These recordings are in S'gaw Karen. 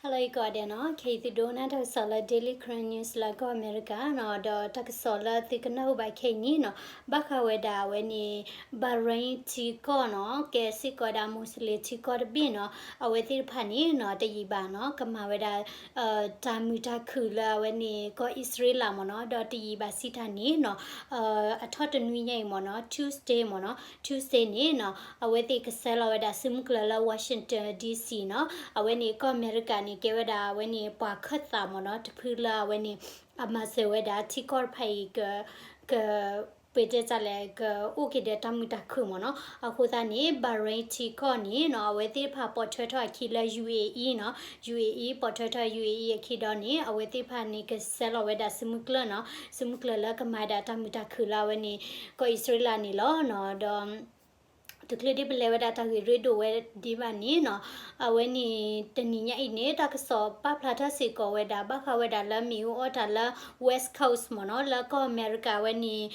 ဟါလၢအဂ့ၤကိးဂၤဒဲးနီၤ, ခဲအံၤသုဒိကနၣ်တၢ်ကစီၣ်လၢ Daily Karen News လၢကီၢ်အမဲရကၤနီၤ, ဒီးတၢ်ကစီၣ်လၢသုကနၢ်ဟူဘၣ်ခဲအံၤန့ၣ်နီၤ, ဘၣ်ဃးဝဲဒၣ်အဝဲန့ၣ် Bahrain ထံကီၢ်နီၤ, ကဲစ့ၢ်ကီးဝဲဒၣ် Muslim ထံကီၢ်တဘ့ၣ်နီၤ, အဝဲသ့ၣ်တဖၣ်န့ၣ်နီၤ တယံာ်ဘၣ်နီၤ ကမၤဝဲဒၣ် တၢ်မုာ်တၢ်ခုၣ်လၢအဝဲန့ၣ် ကီၢ်အံၣ်စရ့လးမ့ၢ်နီၤ, ဒီးတယံာ်ဘၣ်စံးတၢ်န့ၣ်နီၤ အထီၣ်တနွံညါအံၤမ့ၢ်နီၤ Tuesday မ့ၢ်နီၤ, Tuesday န့ၣ်နီၤ အဝဲသ့ၣ်ကဆှၢလီၤဝဲဒၣ်စုမုၢ်ကျၢၢ်လၢ Washington D C နီၤ, အဝဲန့ၣ်ကီၢ်အမဲရကၤန့ၣ် ကဲဝဲဒၣ်အဝဲန့ၣ် ပှၤခၢၣ်သးမ့ၢ်နီၤ တဖုလၢအဝဲန့ၣ် အမၤစၢၤဝဲဒၣ်ထံကီၢ်တဖၣ်အံၤ က က ပှဲၤတဲတၢ်လဲၣ် ကအိၣ်က့ၤဒီးတၢ်မုာ်တၢ်ခုၣ်မ့ၢ်နီၤ, အဃိသတးန့ၣ် Bahrain ထံကီၢ်န့ၣ်နီၤ အဝဲသ့ၣ်တဖၣ်ပိာ်ထွဲထီၣ်အခံလၢ U A E နီၤ, U A E ပိာ်ထွဲထီၣ် U A E အခံဒီးန့ၣ် အဝဲသ့ၣ်တဖၣ်န့ၣ် ကဆှၢလီၤဝဲဒၣ်စုမုၢ်ကျၢၢ်နီၤ, စုမုၢ်ကျၢၢ်လၢကမၤဒၣ်တၢ်မုာ်တၢ်ခုၣ်လၢအဝဲန့ၣ် ကီၢ်အံၣ်စရ့လးန့ၣ်လီၤနီၤ, ဒီး တချုးဒ်ပလဲၤဝဲဒၣ်တၢ်ဂ့ၢ်ရ့ဒိၣ်ဝဲဒံးဘၣ်န့ၣ်နီၤ, အဝဲန့ၣ်တနံၤညါအံၤန့ၣ် တၢ်ကစီၣ်ပာ်ဖျါထီၣ်စ့ၢ်ကီးဝဲဒၣ် ဘၣ်ဃးဝဲဒၣ်လၢမ့ၣ်အူအီၣ်တၢ်လၢ West Coast မ့ၢ်နီၤ, လၢကီၢ်အမဲရကၤဝဲန့ၣ်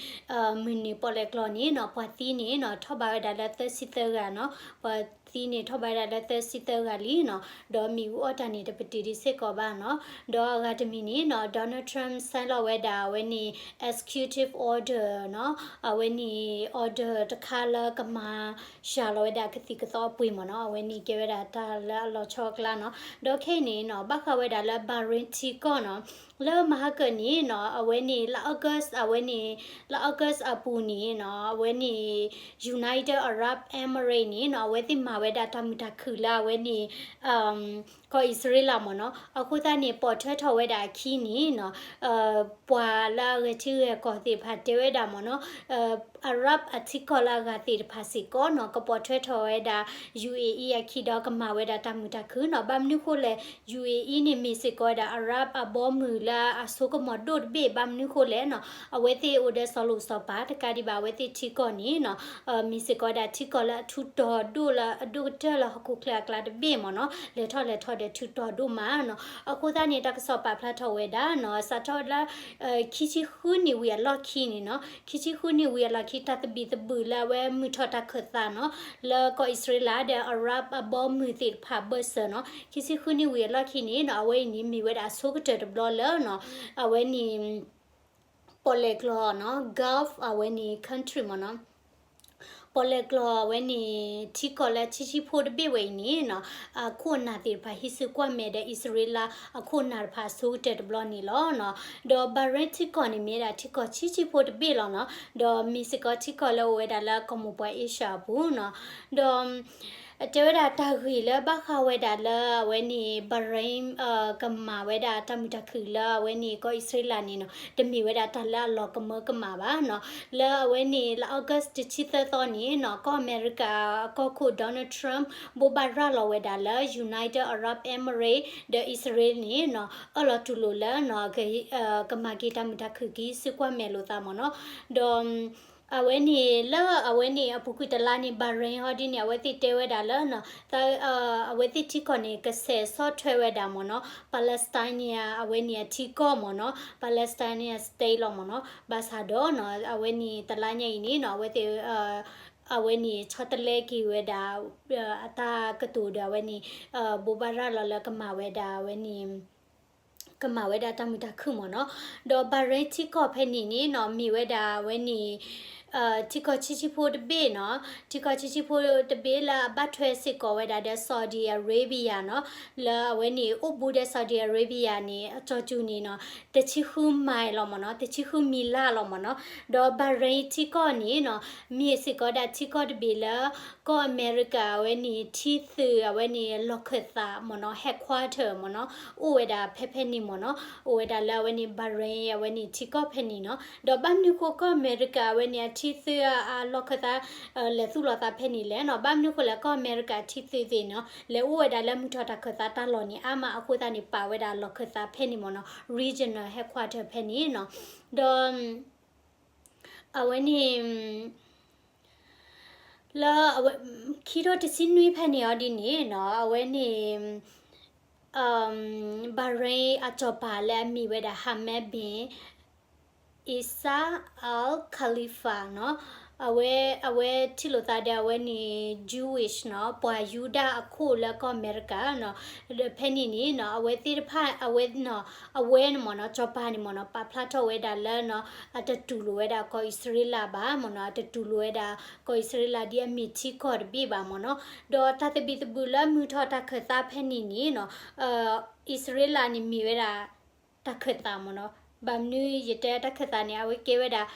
မုၢ်နံၤပီၣ်လဲၣ်ကျိၤန့ၣ်နီၤ ပှၤသံန့ၣ်နီၤ ထီၣ်ဘးဝဲဒၣ်လၢသၢဆံသၢဂၤနီၤ, ပှၤသံန့ၣ်ထီၣ်ဘးဝဲဒၣ်လၢသၢဆံသၢဂၤလံနီၤ, ဒီးမ့ၣ်အူအီၣ်တၢ်န့ၣ် တပတုာ်ဒံးစ့ၢ်ကီးဘၣ်နီၤ, ဒီးအဂၤတမံၤန့ၣ်နီၤ Donald Trump ဆဲးလီၤဝဲဒၣ်အဝဲန့ၣ် executive order နီၤ, အဝဲန့ၣ် order တခါလၢကမၤ စှၤလီၤဝဲဒၣ်ကသံၣ်ကသီအပှ့ၤမ့ၢ်နီၤ, အဝဲန့ၣ်ကဲဝဲဒၣ်တၢ်လၢအလီၤဆီအကျါနီၤ, ဒီးခဲအံၤန့ၣ်နီၤ ဘၣ်ဃးဝဲဒၣ်လၢ Bahrain ထံကီၢ်နီၤ, လၢမဟါကၢန့ၣ်နီၤ အဝဲန့ၣ်လၢ August အဝဲန့ၣ် လၢ August အပူၤန့ၣ်နီၤ အဝဲန့ၣ် United Arab Emirates န့ၣ်နီၤ အဝဲသ့ၣ်မၤဝဲဒၣ်တၢ်မုာ်တၢ်ခုၣ်လၢအဝဲန့ၣ် ကီၢ်အံၣ်စရ့လးမ့ၢ်နီၤ, အဃိသတးန့ၣ် ပိာ်ထွဲထီၣ်ဝဲဒၣ်အခံန့ၣ်နီၤ ပှၤလၢအဂဲၤထံဂဲၤကီၢ်သ့ၣ်တဖၣ်တဲဝဲဒၣ်မ့ၢ်နီၤ Arab အထံကီၢ်လၢအဂၤသ့ၣ်တဖၣ်စ့ၢ်ကီးနီၤ ကပိာ်ထွဲထီၣ်ဝဲဒၣ် U A E အခံဒီးကမၤဝဲဒၣ်တၢ်မုာ်တၢ်ခုၣ်နီၤ, ဘၣ်မနုၤဃိလဲၣ် U A E န့ၣ်မ့ၢ်စ့ၢ်ကီးဝဲဒၣ် Arab အဘီမုၢ်လၢအစိကမီၤဒိၣ်တဘ့ၣ် ဘၣ်မနုၤဃိလဲၣ်နီၤ အဝဲသ့ၣ်အိၣ်ဒီးစီၤလိၣ်စီၤပၤ တကးဒံးဘၣ်အဝဲသ့ၣ်ထံကီၢ်န့ၣ်နီၤ မ့ၢ်စ့ၢ်ကီးဝဲဒၣ်ထံကီၢ်လၢအထူးတီၤဒိၣ်လၢအဒိၣ်ကတၢၢ်လၢဟီၣ်ခိၣ်ချၢအကျါတဘ့ၣ်မ့ၢ်နီၤ, လဲၤထီၣ်လဲၤထီဒီးထူးတီၤဒိၣ်မးနီၤ, အဃိသတးန့ၣ် တၢ်ကစီၣ်ပာ်ဖျါထီၣ်ဝဲဒၣ်နီၤ စးထီၣ်လၢ ခံဆံဃုနံၣ်ဝံၤအလီၢ်ခံန့ၣ်နီၤ, ခံဆံဃုနံၣ်ဝံၤအလီၢ်ခံ တၢ်သဘံၣ်သဘုၣ်လၢအဝဲမုၢ်ထီၣ်တၢ်ခၢၣ်သးနီၤ လၢကီၢ်အံၣ်စရ့လးဒီး Arab အဘီမုၢ်သ့ၣ်တဖၣ်ဘၢၣ်စၢၤနီၤ, ခံဆံဃုနံၣ်ဝံၤအလီၢ်ခံန့ၣ်နီၤ အဝဲအံၤန့ၣ်မ့ၢ်ဝဲဒၣ်အဆိကတၢၢ်တဘျီလၢနီၤ အဝဲန့ၣ် ပီၣ်လဲၣ်ကျိၤနီၤ Gulf အဝဲန့ၣ် country မ့ၢ်နီၤ, ပီၣ်လဲၣ်ကျိၤအဝဲန့ၣ် ထံကီၢ်လၢဆံးဆံးဖိတဘ့ၣ်ဝဲအံၤန့ၣ်နီၤ အခိၣ်အနၢ်သ့ၣ်တဖၣ်ဟံးစုကွၢ်မဲာ်ဒီးအံၣ်စရ့လးအခိၣ်အနၢ်တဖၣ်အဆိကတၢၢ်တဘျီန့ၣ်လီၤနီၤ, ဒီး Bahrain ထံကီၢ်န့ၣ်မ့ၢ်ဝဲဒၣ်ထံကီၢ်ဆံးဆံးဖိတဘ့ၣ်လီၤနီၤ, ဒီးမ့ၢ်စ့ၢ်ကီးထံကီၢ်လၢအိၣ်ဝဲဒၣ်လၢကီၢ်မိၢ်ပှၢ်အ့ရှၢၣ်အပူၤနီၤ, ဒီး တဲဝဲဒၣ်တၢ်ဂ့ၢ်လၢဘၣ်ဃးဝဲဒၣ်လၢအဝဲန့ၣ် Bahrain ကမၤဝဲဒၣ်တၢ်မုာ်တၢ်ခုၣ်လၢအဝဲန့ၣ် ကီၢ်အံၣ်စရ့လးန့ၣ်နီၤ တမ့ၢ်ဝဲဒၣ်တၢ်လၢအလီၤကမၢကမၣ်ဘၣ်နီၤ, လၢအဝဲန့ၣ် လၢ August တဆံသၢသီန့ၣ်နီၤ ကီၢ်အမဲရကၤကီၢ်ခိၣ် Donald Trump ဘိးဘၣ်ရၤလီၤဝဲဒၣ်လၢ United Arab Emirates ဒီးအံၣ်စရ့လးန့ၣ်နီၤ အၢၣ်လီၤတူၢ်လိာ်လၢနီၤ ကမၤက့ၤတၢ်မုာ်တၢ်ခုၣ်က့ၤဟံးစုကွၢ်မဲာ်လိာ်သးမ့ၢ်နီၤ, ဒီး အဝဲန့ၣ် လၢအဝဲန့ၣ်အပူၤကွံာ်တလါန့ၣ် Bahrain ဟီဒ်န့ၣ် အဝဲသ့ၣ်တဲဝဲဒၣ်လၢ အဝဲသ့ၣ်ထံကီၢ်န့ၣ် ကဆဲးဆီၣ်ထွဲဝဲဒၣ်မ့ၢ်နီၤ Palestinian အဝဲန့ၣ်အထံကီၢ်မ့ၢ်နီၤ Palestinian state လီၤမ့ၢ်နီၤ ဘၣ်ဆၣ်ဒီးနီၤ အဝဲန့ၣ်တလါညါအံၤန့ၣ်နီၤ အဝဲသ့ၣ် အဝဲန့ၣ်ဆီတလဲက့ၤဝဲဒၣ် အတၢ်ကတိၤဒီးအဝဲန့ၣ် ဘိးဘၣ်ရၤလီၤလၢကမၤဝဲဒၣ်အဝဲန့ၣ် ကမၤဝဲဒၣ်တၢ်မုာ်တၢ်ခုၣ်မ့ၢ်နီၤ, ဒီး Bahrain ထံကီၢ်ဖဲန့ၣ်န့ၣ်နီၤ မ့ၢ်ဝဲဒၣ်အဝဲန့ၣ် ထံကီၢ်ဆံးဆံးဖိတဘ့ၣ်နီၤ, ထံကီၢ်ဆံးဆံးဖိတဘ့ၣ်လၢအဘၣ်ထွဲစ့ၢ်ကီးဝဲဒၣ်ဒီး Saudi Arabia နီၤ, လၢအဝဲန့ၣ်အိၣ်ဘူးဒီး Saudi Arabia န့ၣ် အကၠီၤကူၤန့ၣ်နီၤ တဆံဃု mile လီၤမ့ၢ်နီၤ, တဆံဃု မံၤလၢ်လီၤမ့ၢ်နီၤ, ဒီး Bahrain ထံကီၢ်န့ၣ်နီၤ မ့ၢ်စ့ၢ်ကီးဒၣ်ထံကီၢ်တဘ့ၣ်လၢ ကီၢ်အမဲရကၤအဝဲန့ၣ် ထံသုးအဝဲန့ၣ် လီၢ်ခၢၣ်သးမ့ၢ်နီၤ headquarter မ့ၢ်နီၤ အိၣ်ဝဲဒၣ်ဖဲဖဲန့ၣ်မ့ၢ်နီၤ, အိၣ်ဝဲဒၣ်လၢအဝဲန့ၣ် Bahrain အဝဲန့ၣ်ထံကီၢ်ဖဲန့ၣ်နီၤ, ဒီးဘၣ်မနုၤဃိကီၢ်အမဲရကၤအဝဲန့ၣ် အထံသုးအလီၢ်ခၢၣ်သး လဲၤသူၣ်လီၤသးဖဲန့ၣ်လဲၣ်နီၤ, ဘၣ်မနုၤဃိလဲၣ် ကီၢ်အမဲရကၤထံသုးသ့ၣ်နီၤ လဲၤအိၣ်ဝဲဒၣ်လၢမုၢ်ထီၣ်တၢ်ခၢၣ်သးတၢ်လီၢ်န့ၣ် အါမးအဃိသတးန့ၣ် ပာ်ဝဲဒၣ်လီၢ်ခၢၣ်သးဖဲန့ၣ်မ့ၢ်နီၤ regional headquarter ဖဲန့ၣ်နီၤ, ဒီး အဝဲန့ၣ် လၢအဝဲ ခံထိတဆံနွံဖဲန့ၣ်အီၤဒ်န့ၣ်နီၤ အဝဲန့ၣ် Bahrain အစီၤပၤလၢအမ့ၢ်ဝဲဒၣ် Hamad bin Isa Al Khalifa နီၤ အဝဲ အဝဲထံၣ်လိာ်သးဒီးအဝဲန့ၣ် Jewish နီၤ, ပှၤယူဒၤအခိၣ်လၢကီၢ်အမဲရကၤနီၤ, ဖဲန့ၣ်န့ၣ်နီၤ အဝဲသ့ၣ်တဖၣ် အဝဲနီၤ အဝဲန့ၣ်မ့ၢ်နီၤ စီၤပၤန့ၣ်မ့ၢ်နီၤ ပာ်ဖျါထီၣ်ဝဲဒၣ်လၢနီၤ အတတူၢ်လိာ်ဝဲဒၣ်ကီၢ်အံၣ်စရ့လးဘၣ်မ့ၢ်နီၤ, အတတူၢ်လိာ်ဝဲဒၣ်ကီၢ်အံၣ်စရ့လးဒ်အမ့ၢ်ထံကီၢ်တဘ့ၣ်ဘၣ်မ့ၢ်နီၤ, ဒီးတၢ်သဘံၣ်သဘုၣ်လၢမုၢ်ထီၣ်တၢ်ခၢၣ်သးဖဲန့ၣ်န့ၣ်နီၤ အံၣ်စရ့လးန့ၣ်မ့ၢ်ဝဲဒၣ် တၢ်ခၢၣ်သးမ့ၢ်နီၤ, ဘၣ်မနုၤယတဲတၢ်ခၢၣ်သးန့ၣ် အဝဲကဲဝဲဒၣ်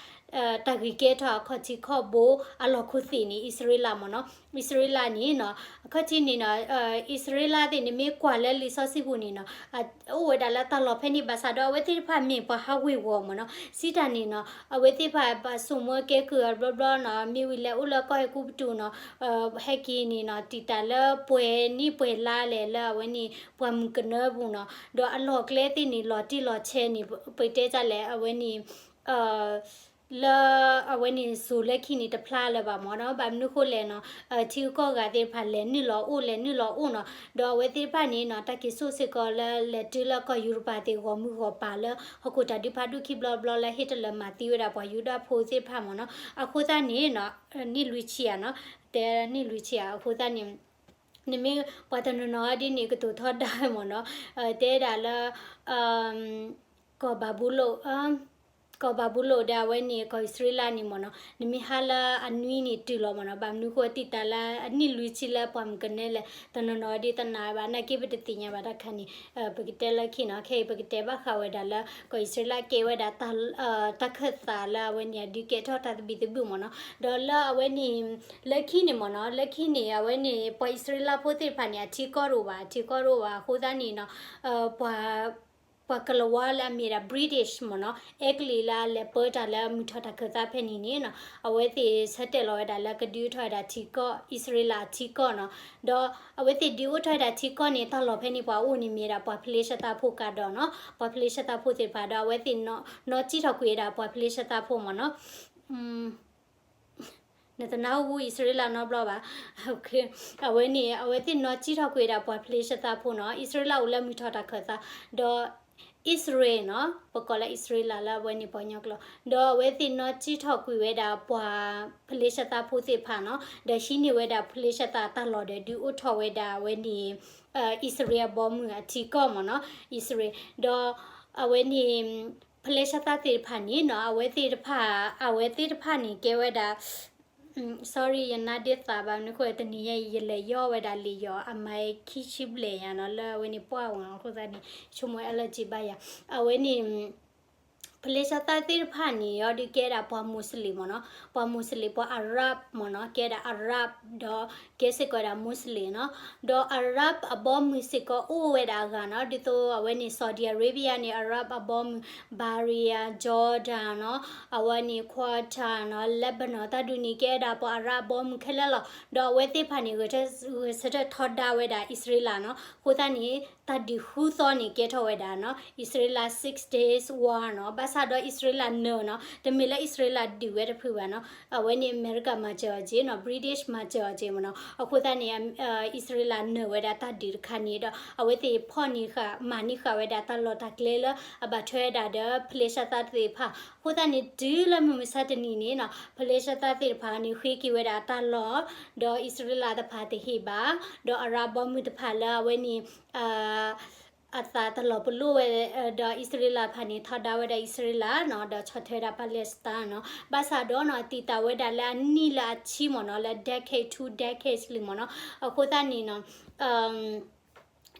တၢ်ဂ့ၢ်ကဲထီၣ်အခီၣ်ထံးခီၣ်ဘိ အလီၢ်ခိၣ်သ့ၣ်န့ၣ် အံၣ်စရ့လးမ့ၢ်နီၤ, အံၣ်စရ့လးန့ၣ်နီၤ အခီၣ်ထံးန့ၣ်နီၤ အံၣ်စရ့လးသ့ၣ်န့ၣ်မ့ၢ်ကွၢ်လၢလံာ်စီဆှံပူၤန့ၣ်နီၤ အိၣ်ဝဲဒၣ်လၢတၢ်လီၢ်ဖဲန့ၣ် ဘၣ်ဆၣ်ဒီးအဝဲသ့ၣ်တဖၣ်မ့ၢ်ပှၤဟးဝ့ၤဝီၤမ့ၢ်နီၤ, စံးတၢ်န့ၣ်နီၤ အဝဲသ့ၣ်တဖၣ်ဘၣ်ဆိၣ်မၢကဲကုၢ်အဘျီဘျီနီၤ မ့ၢ်ဝံၤလဲၤအိၣ်လၢကီၢ်အဲၤကူပတူးနီၤ ဟဲက့ၤန့ၣ်နီၤ တံာ်တာ်လၢပှဲၤနံၣ်ပှဲၤလါလဲၣ်လၢအဝဲန့ၣ် ပှၢ်မုၢ်ကနၢပူၤနီၤ, ဒီးအလီၢ်ကျဲသ့ၣ်န့ၣ် လီၤတံၢ်လီၤဆဲးန့ၣ် ပတဲတၢ်လဲၣ် အဝဲန့ၣ် လၢအဝဲန့ၣ်စိၤလၢခံန့ၣ်တဖျါလၢၤဘၣ်မ့ၢ်နီၤ, ဘၣ်မနုၤဃိလဲၣ်နီၤ ထံဂုၤကီၢ်ဂၤသ့ၣ်တဖၣ်လဲၤနုာ်လီၤအိၣ် လဲၤနုာ်လီၤအိၣ်နီၤ, ဒီးအဝဲသ့ၣ်တဖၣ်န့ၣ်နီၤ တၢ်က့ၤစိာ်စ့ၢ်ကီးလၢလဲၤတုၤလၢကီၢ်ယူရပၤသ့ၣ်ဂီၢ်မုၢ်ဂီၢ်ပၤလၢ ဟီၣ်ခိၣ်တၢ်ဒုးဖးဒိၣ်ခံဘျီဘျီလၢဟ့ၣ်တလၢာ်မၤသံဝဲဒၣ်ပှၤယူဒၤဖိသ့ၣ်တဖၣ်မ့ၢ်နီၤ, အဃိသတးန့ၣ်နီၤ နံၣ်လွံၢ်ဆံဧါနီၤ တဲနံၣ်လွံၢ်ဆံဧါ အဃိသတးန့ၣ် နမ့ၢ်ပှၤတနီၤနီၤဒ်န့ၣ် ကတိၤထီဒါဝဲမ့ၢ်နီၤ, တဲဒၣ်လၢ ကီၢ်ဘၤဘူလိၣ် ကီၢ်ဘၤဘူလိၣ်ဒီးအဝဲန့ၣ် ကီၢ်အံၣ်စရ့လးန့ၣ်မ့ၢ်နီၤ, နမ့ၢ်ဟါလၢအနွံန့ၣ်တုၤလီၤမ့ၢ်နီၤ, ဘၣ်မနုၤဃိတံာ်တာ်လၢအနံၣ်လွံၢ်ဆံလၢပှၢ်မုၢ်ကနၢလဲၣ် တနီၤနီၤဒ်တနာ်ဘၣ် နာ်က့ပတသ့ၣ်ညါဘၣ်တၢ်ခါန့ၣ် ပကတဲလၢခံနီၤ, ခဲအံၤပကတဲဘၣ်ဃးဝဲဒၣ်လၢ ကီၢ်အံၣ်စရ့လးကဲဝဲဒၣ် တၢ်ခၢၣ်သးလၢအဝဲန့ၣ် အဒုးကဲထီၣ်တၢ်သဘံၣ်သဘုၣ်မ့ၢ်နီၤ, ဒီးလၢအဝဲန့ၣ် လၢခံန့ၣ်မ့ၢ်နီၤ, လၢခံန့ၣ် အဝဲန့ၣ် ပှၤအံၣ်စရ့လးဖိသ့ၣ်တဖၣ်န့ၣ် အထံကီၢ်တအိၣ်ဘၣ်, အထံကီၢ်တအိၣ်ဘၣ် အဃိသတးန့ၣ်နီၤ ပှၤ ပှၤကလၤဝါလၢအမ့ၢ်ဒၣ် British မ့ၢ်နီၤ, အဲကလံးလၢအလဲၤပၢတၢ်လၢမုၢ်ထီၣ်တၢ်ခၢၣ်သးဖဲန့ၣ်န့ၣ်နီၤ, အဝဲသ့ၣ်ဆၢတဲာ်လီၤဝဲဒၣ်လၢကဒုးအိၣ်ထီၣ်ဝဲဒၣ်ထံကီၢ် အံၣ်စရ့လးအထံကီၢ်နီၤ, ဒီးအဝဲသ့ၣ်ဒုးအိၣ်ထီၣ်ဝဲဒၣ်ထံကီၢ်န့ၣ် တၢ်လီၢ်ဖဲန့ၣ်ပှၤအိၣ်န့ၣ်မ့ၢ်ဒၣ်ပှၤဖလ့ၡသးဖိကးဒီးနီၤ, ပှၤဖလ့ၡသးဖိသ့ၣ်တဖၣ်ဒီးအဝဲသ့ၣ်နီၣ်စံၣ်ထီၣ်ကွံာ်ဝဲဒၣ်ပှၤဖလ့ၡသးဖိမ့ၢ်နီၤ နတနၢ်ဟူအံၣ်စရ့လးနီတဘျီဘၣ်, အဝဲန့ၣ် အဝဲသ့ၣ်နီၣ်စံၣ်ထီၣ်ကွံာ်ဝဲဒၣ်ပှၤဖလ့ၡသးဖိနီၤ, အံၣ်စရ့လးအိၣ်လၢမုၢ်ထီၣ်တၢ်ခၢၣ်သး, ဒီး အံၣ်စရ့လးနီၤ, ပကိးလၢအံၣ်စရ့လးလၢအဝဲန့ၣ်ပှၤကညီကျိာ်, ဒီးအဝဲသ့ၣ်နီၣ်စံၣ်ထီၣ်ကွံာ်ဝဲဒၣ်ပှၤဖလ့ၡသးဖိသ့ၣ်တဖၣ်နီၤ, ဒီးဟံးန့ၢ်ဝဲဒၣ်ဖလ့ၡသးတၢ်လီၢ်ဒီးဒုးအိၣ်ထီၣ်ဝဲဒၣ်အဝဲန့ၣ် အံၣ်စရ့လးအဘီအမုၢ်အထံကီၢ်မ့ၢ်နီၤ, အံၣ်စရ့လး, ဒီးအဝဲန့ၣ် ဖလ့ၡသးသ့ၣ်တဖၣ်န့ၣ်နီၤ, အဝဲသ့ၣ်တဖၣ် အဝဲသ့ၣ်တဖၣ်န့ၣ်ကဲဝဲဒၣ် sorry ယနါဒ့သးဘၣ်မနုၤဃိ တနံၤညါအံၤ ယလဲၤယီၢ်ဝဲဒၣ်လံာ်ယီၢ်အမါခံဆံဘျဲၣ်ညါနီၤ, လၢအဝဲန့ၣ်ပှၢ်ဝဲအဃိသတးန့ၣ် ဆိကမိၣ် allergy ဘၣ်ယၤ, အဝဲန့ၣ် ဖလ့ၡသးသ့ၣ်တဖၣ်န့ၣ် အီၤဒုးကဲဒၣ်ပှၤမူးစလ့ၣ်မ့ၢ်နီၤ, ပှၤမူးစလ့ၣ် ပှၤ Arab မ့ၢ်နီၤ, ကဲဒၣ် Arab ဒီးကဲစ့ၢ်ကီးဒၣ်မူးစလ့ၣ်နီၤ, ဒီး Arab အဘီအမုၢ်စ့ၢ်ကီးအိၣ်ဝဲဒၣ်အဂၤနီၤ, ဒ်သိးအဝဲန့ၣ် Saudi Arabia န့ၣ် Arab အဘီအမုၢ်, Bahrain, Jordan နီၤ, အဝဲန့ၣ် Qatar နီၤ, Lebanon တၢ်ဒုးန့ၣ်ကဲဒၣ်ပှၤ Arab အဘီအမုၢ်ခဲလၢာ်လီၤ, ဒီးအဝဲသ့ၣ်တဖၣ်န့ၣ် ဂဲၤဆၢထၢၣ်ထီဒါဝဲဒၣ်အံၣ်စရ့လးနီၤ, အဃိသတးန့ၣ် တၢ်ဒုးဃုသီန့ၣ်ကဲထီၣ်ဝဲဒၣ်နီၤ, အံၣ်စရ့လး six days war နီၤ, ဘၣ်ဆၣ်ဒီးအံၣ်စရ့လးနၢၤနီၤ, တမ့ၢ်လၢအံၣ်စရ့လးဒုးဝဲတဖုဘၣ်နီၤ, အဝဲန့ၣ် အမဲရကၤမၤစၢၤအီၤက့နီၤ, British မၤစၢၤအီၤက့မ့ၢ်နီၤ, အဃိသတးန့ၣ် အံၣ်စရ့လးနၢၤဝဲဒၣ်တၢ်ဒုးတခါန့ၣ်ဒီး အဝဲသ့ၣ်ဖီၣ်န့ၢ်ဃာ် မၤန့ၢ်ဃာ်ဝဲဒၣ်တၢ်လီၢ်တၢ်ကျဲလၢ အဘၣ်ထွဲဝဲဒၣ်ဒီး ဖလ့ၡသးသ့ၣ်တဖၣ်, အဃိသတးန့ၣ် တုၤလၢမုၢ်မဆါတနံၤန့ၣ်နီၤ, ဖလ့ၡသးသ့ၣ်တဖၣ်န့ၣ် ဃ့က့ၤဝဲဒၣ်တၢ်လီၢ်, ဒီးအံၣ်စရ့လးတဖၣ်တဟ့ၣ်ဘၣ်, ဒီးအရၣ်ဘီမုၢ်တဖၣ်လၢအဝဲန့ၣ် အသးတလီၤပလိာ်ဝဲ, ဒီးအံၣ်စရ့လးတဖၣ်န့ၣ် ထီဒါဝဲဒၣ်အံၣ်စရ့လးနီၤ, ဒီးဆီၣ်ထွဲဒၣ် Palestine နီၤ, ဘၣ်ဆၣ်ဒီးနီၤ တံာ်တာ်ဝဲဒၣ်လၢအနံၣ်လၢအဆံမ့ၢ်နီၤ, လၢ decade two decades လံမ့ၢ်နီၤ, အဃိသတးန့ၣ်နီၤ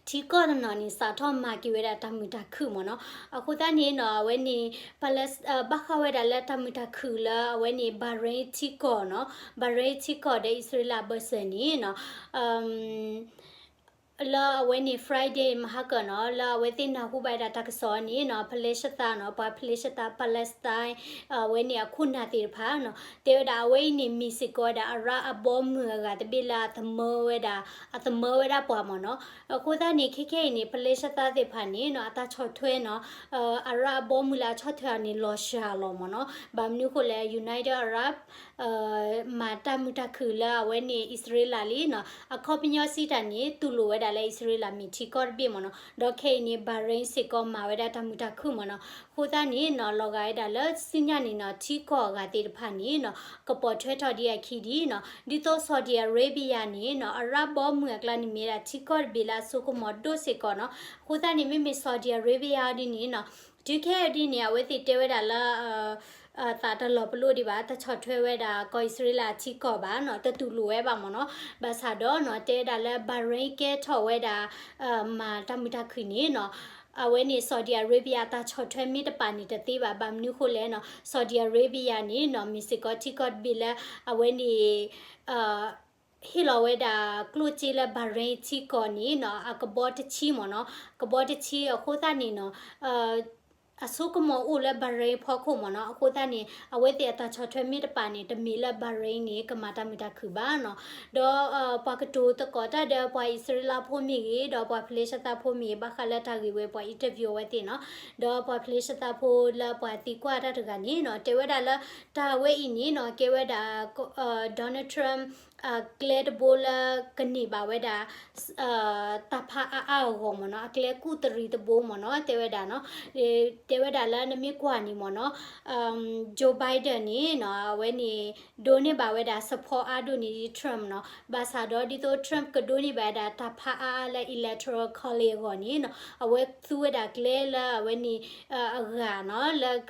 ထံကီၢ်တနီၤန့ၣ် စးထီၣ်မၤက့ၤဝဲဒၣ်တၢ်မုာ်တၢ်ခုၣ်မ့ၢ်နီၤ, အဃိသတးန့ၣ်နီၤ အဝဲန့ၣ် Palestine ဘၣ်ဃးဝဲဒၣ်လၢတၢ်မုာ်တၢ်ခုၣ်လၢအဝဲန့ၣ် Bahrain ထံကီၢ်နီၤ, Bahrain ထံကီၢ်ဒီးအံၣ်စရ့လးအဘၢၣ်စၢၤန့ၣ်နီၤ လၢအဝဲန့ၣ် Friday မဟါကၢၣ်နီၤ, လၢအဝဲသ့ၣ်နၢ်ဟူဘၣ်ဝဲဒၣ်တၢ်ကစီၣ်န့ၣ်နီၤ, ဖလ့ၡသးနီၤ, ပှၤဖလ့ၡသး Palestine အဝဲန့ၣ်အခိၣ်နၢ်သ့ၣ်တဖၣ်နီၤ, တဲဝဲဒၣ်အဝဲအံၤန့ၣ် မ့ၢ်စ့ၢ်ကီးဝဲဒၣ် အရၣ်အဘီမုၢ်အဂၤတဘ့ၣ်လၢအသမၢဝဲဒၣ်, အသမၢဝဲဒၣ်ပှၤမ့ၢ်နီၤ, အဃိသတးန့ၣ် ခဲခဲအံၤန့ၣ် ဖလ့ၡသးသ့ၣ်တဖၣ်န့ၣ်နီၤ အတၢ်ဆီၣ်ထွဲနီၤ အရၣ်အဘီမုၢ်လၢအဆီၣ်ထွဲအီၤန့ၣ် လီၤစှၤလီၤမ့ၢ်နီၤ, ဘၣ်မနုၤအဃိလဲၣ် United Arab မၤတၢ်မုာ်တၢ်ခုၣ်လၢအဝဲန့ၣ် အံၣ်စရ့လးလံနီၤ, အခီပညီစံးတၢ်န့ၣ် တူၢ်လိာ်ဝဲဒၣ် လၢအံၣ်စရ့လးမ့ၢ်ထံကီၢ်တဘ့ၣ်မ့ၢ်နီၤ, ဒီးခဲအံၤန့ၣ် Bahrain စ့ၢ်ကီးမၤဝဲဒၣ်တၢ်မုာ်တၢ်ခုၣ်မ့ၢ်နီၤ, အဃိသတးန့ၣ်နီၤ လီၤဂာ်ဝဲဒၣ်လၢဆူညါန့ၣ်နီၤ ထံကီၢ်အဂၤသ့ၣ်တဖၣ်န့ၣ်နီၤ ကပိာ်ထွဲထီၣ်ဒံးအခံဒံးနီၤ, ဒ်သိး Saudi Arabia န့ၣ်နီၤ အရၣ်ဘီမုၢ်အကျါန့ၣ်မ့ၢ်ဝဲဒၣ်ထံကီၢ်တဘ့ၣ်လၢအစိကမီၤဒိၣ်စ့ၢ်ကီးနီၤ, အဃိသတးန့ၣ် မ့မ့ၢ် Saudi Arabia ဒ်န့ၣ်နီၤ တုၤခဲအံၤဒ်န့ၣ် အဝဲသ့ၣ်တဲဝဲဒၣ်လၢ သးတလီၤပလိာ်ဒံးဘၣ်, တဆီၣ်ထွဲဝဲဒၣ်ကီၢ်အံၣ်စရ့လးအထံကီၢ်ဘၣ်နီၤ, တတူၢ်လိာ်ဝဲဘၣ်မ့ၢ်နီၤ, ဘၣ်ဆၣ်ဒီးနီၤ တဲဝဲဒၣ်လၢ Bahrain ကဲထီၣ်ဝဲဒၣ် မၤတၢ်မုာ်တၢ်ခုၣ်န့ၣ်နီၤ, အဝဲန့ၣ် Saudi Arabia တၢ်ဆီၣ်ထွဲမ့ၢ်တပာ်န့ၣ်တသ့ဘၣ်, ဘၣ်မနုၤဃိလဲၣ်နီၤ, Saudi Arabia န့ၣ်နီၤ မ့ၢ်စ့ၢ်ကီးထံကီၢ်တဘ့ၣ်လၢ အဝဲန့ၣ် ဟ့ၣ်လီၤဝဲဒၣ်ကျိၣ်စ့လၢ Bahrain ထံကီၢ်န့ၣ်နီၤ အကဘီတဆံမ့ၢ်နီၤ, ကဘီတဆံအဃိသတးန့ၣ်နီၤ အစိကမီၤအိၣ်လၢ Bahrain ဖီခိၣ်မ့ၢ်နီၤ, အဃိသတးန့ၣ် အဝဲသ့ၣ်အတၢ်ဆီၣ်ထွဲမ့ၢ်တပာ်န့ၣ် တမ့ၢ်လၢ Bahrain န့ၣ် ကမၤတၢ်မုာ်တၢ်ခုၣ်ဘၣ်နီၤ, ဒီးပှၤကတိၤသကိးတၢ်ဒီးပှၤအံၣ်စရ့လးဖိမ့ၢ်ဂ့ၤ ဒီးပှၤဖလ့ၡသးဖိမ့ၢ်ဂ့ၤ ဘၣ်ဃးလၢတၢ်ဂ့ၢ်ဝဲပှၤ interview အဝဲသ့ၣ်နီၤ, ဒီးပှၤဖလ့ၡသးဖိလၢပှၤသံကွၢ်တၢ်တဂၤန့ၣ်နီၤ တဲဝဲဒၣ်လၢ တၢ်ဝဲအံၤန့ၣ်နီၤ ကဲဝဲဒၣ် Donald Trump အကျဲတဘိလၢကန့ၢ်ဘၣ်ဝဲဒၣ် တၢ်ဖးအါအါအဂီၢ်မ့ၢ်နီၤ, အကျဲကူၣ်တရံးတဘိမ့ၢ်နီၤ တဲဝဲဒၣ်နီၤ, တဲဝဲဒၣ်လၢနမ့ၢ်ကွၢ်န့ၣ်မ့ၢ်နီၤ Joe Biden န့ၣ်နီၤ အဝဲန့ၣ် ဒိးန့ၢ်ဘၣ်ဝဲဒၣ် support အါဒိၣ်န့ၢ် Trump နီၤ, ဘၣ်ဆၣ်ဒီးဒ်သိး Trump ကဒိးန့ၢ်ဘၣ်ဝဲဒၣ်တၢ်ဖးအါအါလၢ electoral college အဂီၢ်န့ၣ်နီၤ အဝဲသူဝဲဒၣ်ကျဲလၢအဝဲန့ၣ် အဂၤနီၤ လၢ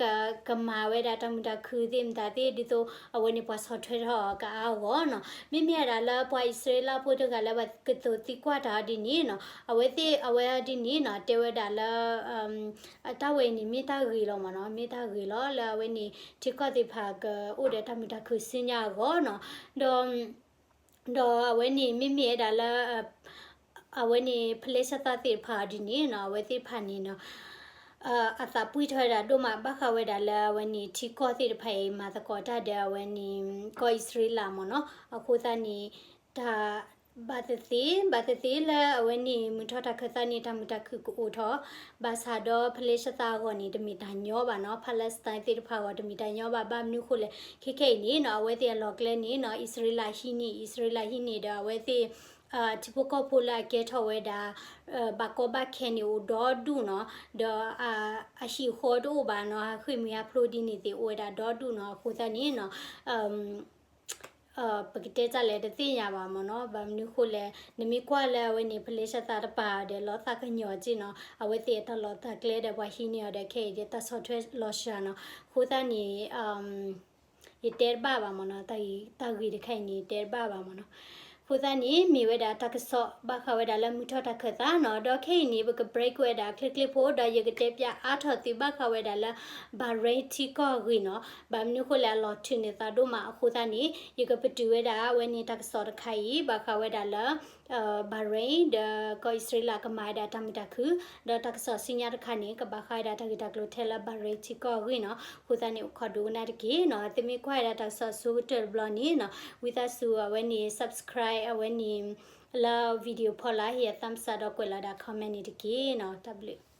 ကမၤဝဲဒၣ်တၢ်မုာ်တၢ်ခုၣ်သ့ၣ်မတၤသ့ၣ် ဒ်သိးအဝဲန့ၣ်ပှၤဆီၣ်ထွဲထီၣ်အီၤကအါအဂီၢ်နီၤ, မ့မ့ၢ်ဝဲဒၣ်လၢပှၤအံၣ်စရ့လးဖိတဂၤလၢပှၤကတိၤသံကွၢ်တၢ်အီၤဒ်န့ၣ်နီၤ အဝဲသ့ၣ်အဝဲအီၤဒ်န့ၣ်နီၤ တဲဝဲဒၣ်လၢ အတၢ်ဝဲအံၤန့ၣ် မ့ၢ်တၢ်ဂ့ၤလီၤမ့ၢ်နီၤ, မ့ၢ်တၢ်ဂ့ၤလီၤလၢအဝဲန့ၣ် ထံကီၢ်သ့ၣ်တဖၣ်ကအိၣ်ဒီးတၢ်မုာ်တၢ်ခုၣ်ဆူညါအဂီၢ်နီၤ, ဒီး ဒီးအဝဲန့ၣ်မ့မ့ၢ်ဝဲဒၣ်လၢ အဝဲန့ၣ် ဖလ့ၡသးသ့ၣ်တဖၣ်အီၤဒ်န့ၣ်နီၤ အဝဲသ့ၣ်တဖၣ်န့ၣ်နီၤ အသးပှံၢ်ထီၣ်ဝဲဒၣ်ဒိၣ်မး ဘၣ်ဃးဝဲဒၣ်လၢအဝဲန့ၣ် ထံကီၢ်သ့ၣ်တဖၣ်အံၤ မၤသကိးတၢ်ဒီးအဝဲန့ၣ် ကီၢ်အံၣ်စရ့လးမ့ၢ်နီၤ, အဃိသတးန့ၣ် တၢ် ဘၣ်သ့ၣ်သ့ၣ် ဘၣ်သ့ၣ်သ့ၣ်လၢအဝဲန့ၣ် မုၢ်ထီၣ်တၢ်ခၢၣ်သးန့ၣ် တၢ်မုာ်တၢ်ခုၣ်ကအိၣ်ထီၣ်, ဘၣ်ဆၣ်ဒီးဖလ့ၡသးအဂီၢ်န့ၣ် တမ့ၢ်တၢ်ညီဘၣ်နီၤ, Palestine သ့ၣ်တဖၣ်အဂီၢ် တမ့ၢ်တၢ်ညီဘၣ်, ဘၣ်မနုၤဃိလဲၣ် ခဲခဲအံၤန့ၣ်နီၤ အဝဲသ့ၣ်အလီၢ်ကျဲန့ၣ်နီၤ အံၣ်စရ့လးဟံးန့ၢ်, အံၣ်စရ့လးဟံးန့ၢ်ဒီးအဝဲသ့ၣ် ထံဖိကီၢ်ဖိလၢအကဲထီၣ်ဝဲဒၣ် ဘၣ်ကီဘၣ်ခဲန့ၣ်အိၣ်ဒီဒူၣ်နီၤ, ဒီး အဟံၣ်ဃီတအိၣ်ဘၣ်နီၤ, ဟးဃ့ၢ်မှံဟးဖျိးဒ်န့ၣ်သ့ၣ်အိၣ်ဝဲဒၣ်ဒီဒူၣ်နီၤ, အဃိသတးန့ၣ်နီၤ ပကတဲတၢ်လဲၣ်တသ့ၣ်ညါဘၣ်မ့ၢ်နီၤ, ဘၣ်မနုၤဃိလဲၣ် နမ့ၢ်ကွၢ်လၢအဝဲန့ၣ် ဖလ့ၡသးတပၤဒီးလီၤသးကညီၤက့နီၤ, အဝဲသ့ၣ်အတၢ်လီၤသးကျဲဒီးပှၤဟံးန့ၢ်အီၤဒီး ခဲအံၤဒီးတၢ်ဆီၣ်ထွဲလီၤစှၤနီၤ, အဃိသတးန့ၣ် ယတဲတဘၣ်ဘၣ်မ့ၢ်နီၤ, တၢ်ဂ့ၢ်တခါအံၤန့ၣ် ယတဲတဘၣ်ဘၣ်မ့ၢ်နီၤ, အဃိသတးန့ၣ် မ့ၢ်ဝဲဒၣ်တၢ်ကစီၣ် ဘၣ်ဃးဝဲဒၣ်လၢမုၢ်ထီၣ်တၢ်ခၢၣ်သးနီၤ, ဒီးခဲအံၤန့ၣ် ပက break ဝဲဒၣ်ချ့ချ့ဖိ ဒီးယကတဲပၠးအါထီၣ်သုဘၣ်ဃးဝဲဒၣ်လၢ Bahrain ထံကီၢ်အဂ့ၢ်နီၤ, ဘၣ်မနုၤဃိလဲၣ် အလီၤထုးန့ၢ်သးဒိၣ်မး အဃိသတးန့ၣ် ယကပတုာ်ဝဲဒၣ်အဝဲန့ၣ်တၢ်ကစီၣ်တခါအံၤ ဘၣ်ဃးဝဲဒၣ်လၢ Bahrain ဒီးကီၢ်အံၣ်စရ့လးကမၤဝဲဒၣ်တၢ်မုာ်တၢ်ခုၣ်, ဒီးတၢ်ကစီၣ်ဆူညါတခါန့ၣ် ကဘၣ်ဃးဝဲဒၣ်တၢ်ဂ့ၢ်တၢ်ကျိၤထဲလၢ Bahrain ထံကီၢ်အဂ့ၢ်နီၤ, အဃိသတးန့ၣ် အိၣ်ခိးဒိကနၣ်တက့ၢ်နီၤ, သုမ့ၢ်ကွၢ်ဝဲဒၣ်တၢ်ကစီၣ်အဆိကတၢၢ်တဘျီန့ၣ်နီၤ, ဝံသးစူၤအဝဲန့ၣ် subscribe အဝဲန့ၣ် လၢ video ဖီလာ် ဟ့ၣ်ယၤ thumbs up ဒီးကွဲးလီၤဒၣ် comment န့ၣ်တက့ၢ်နီၤ, တၢ်ဘျုး